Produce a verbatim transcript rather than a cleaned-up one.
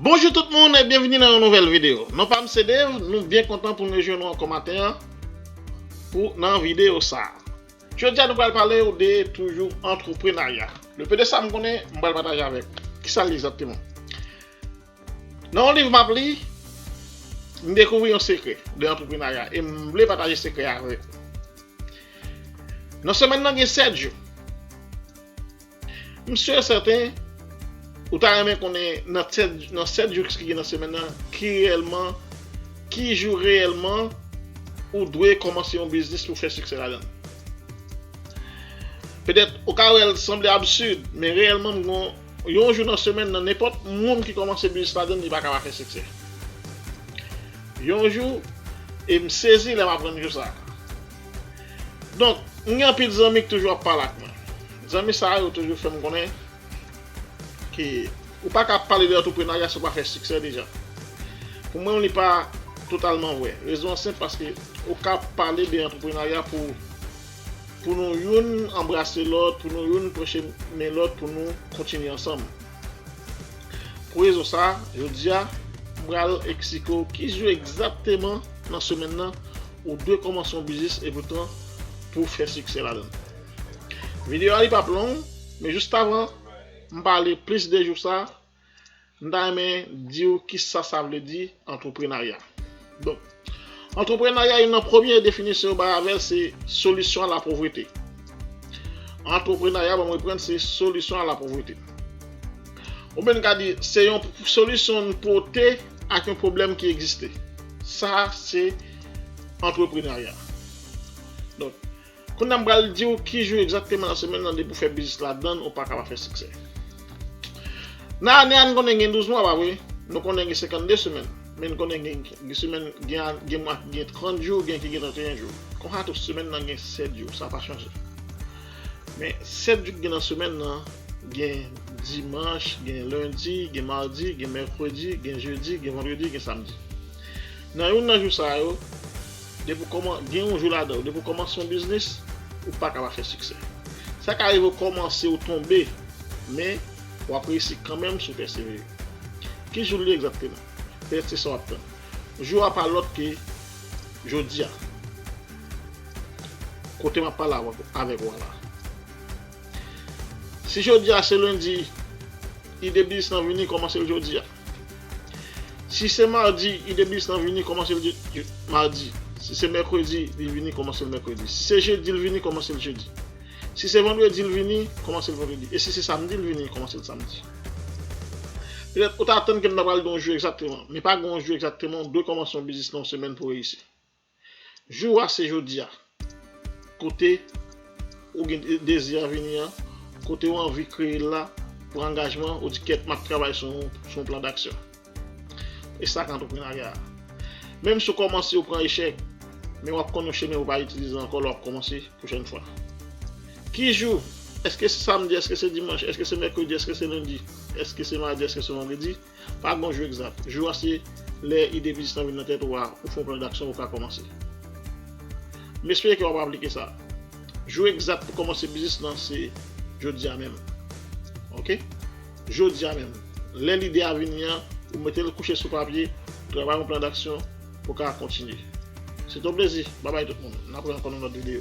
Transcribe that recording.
Bonjou tout moun e byenvini nan yon nouvèl videyo. Non pa m se Dave, nou byen kontan pou n rejwenn nou ankò maten an pou nan videyo sa a. Jodi a nou pral pale w de toujou antreprenarya. Le peu de sa m konnen, m pral pataje avèk ou. Kisa l ye egzakteman? Nan yon liv m ap li, m dekouvri yon sekrè de antreprenarya e m vle pataje sekrè a avèk ou. Nan semèn nan gen sèt jou. M si e sèten, ou ta renmen konnen nan sèt, nan sèt jou ki gen nan semèn nan, ki reyèlman, ki jou reyèlman ou dwe kòmanse yon biznis pou fè siksè ladan l. Petèt, ou ka wè l sanble absid, men reyèlman, m gon yon jou nan semèn nan, nenpòt moun ki kòmanse biznis ladan l, li pa ka pa fè siksè. Yon jou, e m sezi lè m aprann jou sa a. Donk, m gen anpil zanmi ki toujou ap pale ak mwen. Zanmi sa yo toujou fè m konnen ke ou pa ka ap pale de antreprenarya si w pa fè siksè deja. Pou mwen, li pa totalman vrè. Rezon an senp, paske ou ka ap pale de antreprenarya pou, pou nou youn anbrase lòt, pou nou youn pran chemen lòt, pou nou kontinye ansanm. Pou rezon sa a, jodi a, m pral eksplike w ki jou egzakteman nan semèn nan ou dwe kòmanse yon biznis e poutan pou w fè siksè ladan l. Videyo a li p ap long, men jis avan m pale plis de jou sa, m ta renmen di w kisa sa vle di antreprenarya. Donk, antreprenarya, youn nan premye definisyon yo bay avè l se solisyon a lapovrete. Antreprenarya, ban m reprann, se solisyon a lapovrete. Oubyen n ka di se yon solisyon n pote ak yon pwoblèm ki egziste. Sa se antreprenarya. Donk, kounye a m pral di w ki jou egzakteman nan semèn nan depi w fè biznis ladan l, ou pa ka pa fè siksè. Nan ane a, n konnen gen douz mwa, pa vre? Nou konnen gen senkannde semèn. Men n konnen gen, gen semèn, gen, gen mwa ki gen trant jou, gen ki gen tranteyen jou. Konsa tou, semèn nan gen sèt jou, sa pa chanje. Men sèt jou ki gen nan semèn nan, gen dimanch, gen lendi, gen madi, gen mèkredi, gen jedi, gen vandredi, gen samdi. Nan youn nan jou sa yo, depi w kòman-, gen yon jou ladan yo, depi w kòmanse yon biznis, ou pa ka pa fè siksè. Sa ka rive w kòmanse, ou tonbe, men w ap reyisi kanmenm si w pèsevere. Ki jou l ye egzakteman? Petèt se sa w ap tann. Jou a pa lòt ke jodi a. Kote m ap pale avèk, avèk ou a la. Si jodi a se lendi, ide biznis lan vini, kòmanse l jodi a. Si se madi, ide biznis lan vini, kòmanse l je-, je-, madi. Si se mèkredi, li vini, kòmanse l mèkredi. Si se jedi, l vini, kòmanse l jedi. Si se vandredi, l vini, kòmanse l vandredi. E si se samdi, l vini, kòmanse l samdi. Petèt, ou ta atann ke m ta pral di w yon jou egzakteman. Men pa gen yon jou egzakteman, ou dwe kòmanse yon biznis nan yon semèn pou w reyisi. Jou a se jodi a. Kote ou gen de-, dezi a vini an, kote ou anvi kreye l la, pran angajman, ou di, "Kèt, m ap travay sou, sou yon plan d'aksyon." E sa k antreprenarya a. Menm si w kòmanse, ou pran echèk, men w ap konn yon chemen ou pa itilize ankò lè w ap kòmanse pwochèn fwa. Ki jou? Èske se samdi? Èske se dimanch? Èske se mèkredi? Èske se lendi? Èske se madi? Èske se vandredi? Pa gen yon jou egzak. Jou a se lè ide biznis lan vin nan tèt ou a, ou fè yon plan d'aksyon, ou ka kòmanse. M espere ke w ap aplike sa. Jou egzak pou kòmanse biznis lan se jodi a menm. Oke? Jodi a menm. Lè lide a vini an, ou mete l kouche sou papye, ou travay yon plan d'aksyon pou w ka kontinye. Se te yon plezi. Babay tout moun. N ap wè ankò nan lòt videyo.